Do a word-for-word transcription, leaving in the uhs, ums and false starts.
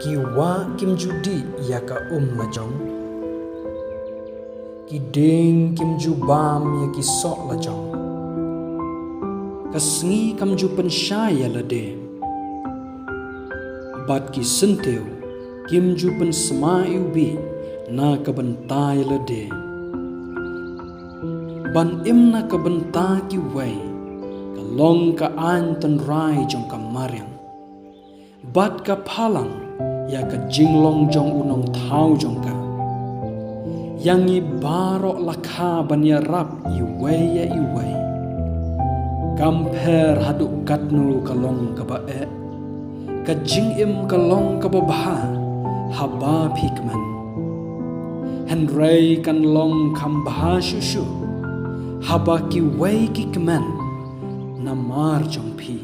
Ki wah kim ju dih ïa ka um la jong, ki dieng kim ju bam ïa ki soh la jong. Ka sngi kam ju pynshai ïa lade, bad ki syntiew kim ju pynsma iwbih na ka bynta ïa lade. Ban im na ka bynta kiwei ka long ka aiñ tynrai jong ka mariang, bad ka phalang ïa ka jinglong jong u nongthaw jong ka. Ïa ngi baroh la kha ban ïarap iwei ïa iwei. Kam pher haduh katno ka long kaba eh, ka jingim ka long kaba bha haba phi kmen. Hynrei kan long kham bha shuh shuh haba kiwei ki kmen namar jong phi.